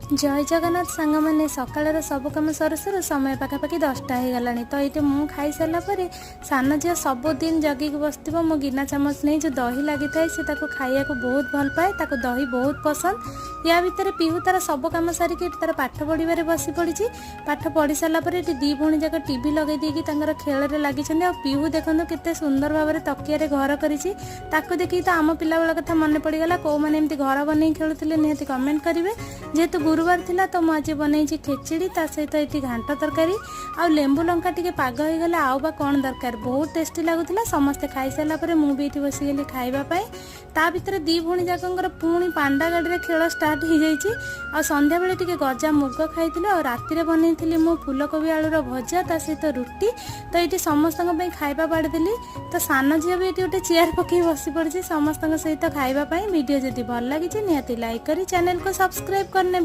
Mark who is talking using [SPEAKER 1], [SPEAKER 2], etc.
[SPEAKER 1] ଜୟ ଜଗନ୍ନାଥ ସାଙ୍ଗମାନେ। ସକାଳର ସବୁ କାମ ସରୁ ସରୁ ସମୟ ପାଖାପାଖି 10ଟା ହେଇଗଲାଣି। ତ ଏଇଠି ମୁଁ ଖାଇସାରିଲା ପରେ ସାନ ଝିଅ ସବୁଦିନ ଜଗିକି ବସିଥିବ ମୋ ଗିନା ଚାମଚ ନେଇ। ଯେଉଁ ଦହି ଲାଗିଥାଏ, ସେ ତାକୁ ଖାଇବାକୁ ବହୁତ ଭଲ ପାଏ। ତାକୁ ଦହି ବହୁତ ପସନ୍ଦ। ୟା ଭିତରେ ପିହୁ ତାର ସବୁ କାମ ସାରିକି ଏଠି ତାର ପାଠ ପଢ଼ିବାରେ ବସି ପଡ଼ିଛି। ପାଠ ପଢ଼ି ସାରିଲା ପରେ ଏଠି ଦି ଭଉଣୀ ଯାକ ଟିଭି ଲଗେଇ ଦେଇକି ତାଙ୍କର ଖେଳରେ ଲାଗିଛନ୍ତି। ଆଉ ପିହୁ ଦେଖନ୍ତୁ, କେତେ ସୁନ୍ଦର ଭାବରେ ତକିଆରେ ଘର କରିଛି। ତାକୁ ଦେଖିକି ତ ଆମ ପିଲାବେଳ କଥା ମନେ ପଡ଼ିଗଲା। କୋଉମାନେ ଏମିତି ଘର ବନେଇ ଖେଳୁଥିଲେ, ନିହାତି କମେଣ୍ଟ କରିବେ। ଯେହେତୁ ଗୁରୁବାର ଥିଲା, ତ ମୁଁ ଆଜି ବନେଇଛି ଖେଚିଡ଼ି, ତା ସହିତ ଏଠି ଘାଣ୍ଟ ତରକାରୀ ଆଉ ଲେମ୍ବୁ ଲଙ୍କା ଟିକେ ପାଗ ହେଇଗଲେ ଆଉ ବା କ'ଣ ଦରକାର? ବହୁତ ଟେଷ୍ଟି ଲାଗୁଥିଲା। ସମସ୍ତେ ଖାଇସାରିଲା ପରେ ମୁଁ ବି ଏଠି ବସିଗଲି ଖାଇବା ପାଇଁ। ତା ଭିତରେ ଦି ଭଉଣୀ ଯାକଙ୍କର ପୁଣି ପାଣ୍ଡା ଗାଡ଼ିରେ ଖେଳ ଷ୍ଟାର୍ଟ ହେଇଯାଇଛି। ଆଉ ସନ୍ଧ୍ୟାବେଳେ ଟିକେ ଗଜା ମୁଗ ଖାଇଥିଲୁ। ଆଉ ରାତିରେ ବନେଇଥିଲି ମୁଁ ଫୁଲକୋବି ଆଳୁର ଭଜା, ତା ସହିତ ରୁଟି। ତ ଏଇଠି ସମସ୍ତଙ୍କ ପାଇଁ ଖାଇବା ବାଢ଼ିଦେଲି। ତ ସାନ ଝିଅ ବି ଏଠି ଗୋଟେ ଚେୟାର ପକେଇ ବସି ପଡ଼ିଛି ସମସ୍ତଙ୍କ ସହିତ ଖାଇବା ପାଇଁ। ଭିଡ଼ିଓ ଯଦି ଭଲ ଲାଗିଛି, ନିହାତି ଲାଇକ୍ କରି ଚ୍ୟାନେଲକୁ ସବସ୍କ୍ରାଇବ୍ କରିନେବେ।